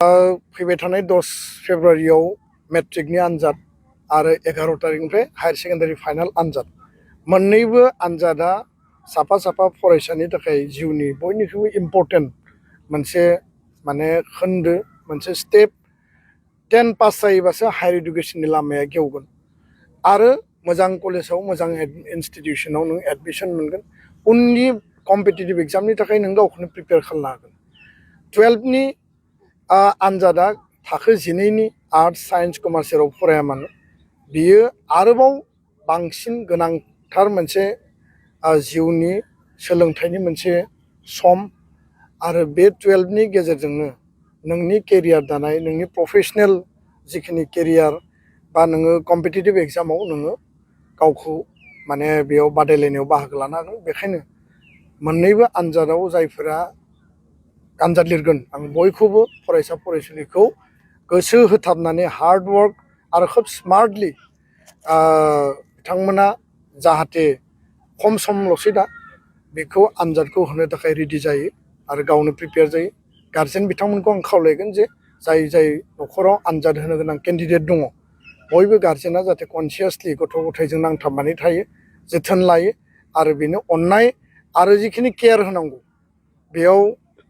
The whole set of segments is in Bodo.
फैबाय थानाय 10 फेब्रुवारियाव मेट्रिकनि आनजाद आरो 11 तारिखनिफ्राय हायार सेकेन्डारि फाइनाल आनजाद मोन्नैबो आनजादा साफा फरायसानि थाखाय जिउनि बयनिख्रुइबो इम्पर्टेन्ट मोनसे खोन्दो मोनसे स्टेप 10 पास जायोबासो हायार इडुकेशननि लामाया गेवगोन आरो मोजां कलेजाव मोजां इनस्टिट्यूशनाव नों एडमिशन मोनगोन उननि कम्पिटिटिभ एग्जामनि थाखाय नों गावखौनो प्रिपेयार खालामनो हागोन 12नि आनजादा थाखो 12नि आर्ट्स साइन्स कमार्सियेलाव फराया मानो बियो आरोबाव बांसिन गोनांथार मोनसे जिउनि सोलोंथाइनि मोनसे सम आरो बे 12नि गेजेरजोंनो नोंनि केरियार दानाय नोंनि प्रफेशनेल जिखिनि केरियार बा नोङो कम्पिटिटिभ एग्जामाव नोङो गावखौ बेयाव बादायलायनायाव बाहागो लानो हागोन बेखायनो मोन्नैबो आनजादाव जायफोरा आनजाद लिरगोन आं बयखौबो फरायसा फरायसुलिखौ गोसो होथाबनानै हार्ड वर्क आरो खोब स्मार्टलि बिथांमोना जाहाथे खम समल'सै दा बेखौ आनजादखौ होनो थाखाय रेडि जायो आरो गावनो प्रिपेयार जायो गार्जेन बिथांमोनखौ आं खावलायगोन जे जाय न'खराव आनजाद होनो गोनां केन्डिडेट दङ बयबो गार्जेना जाहाथे कनसियासलि गथ' गथायजों नांथाबनानै थायो जोथोन लायो आरो बेनो अननाय आरो जिखिनि केयार होनांगौ बेयाव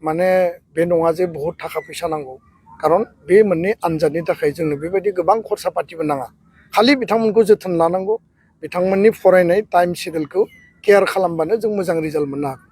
बे नङा जे बहुत थाखा फैसा नांगौ खारन बे मोननै आनजादनि थाखाय जोंनो बेबायदि गोबां खरसा पातिबो नाङा खालि बिथांमोनखौ जोथोन लानांगौ बिथांमोननि फरायनाय टाइम शेड्युलखौ केयार खालामबानो जों मोजां रिजाल्ट मोननो हागोन।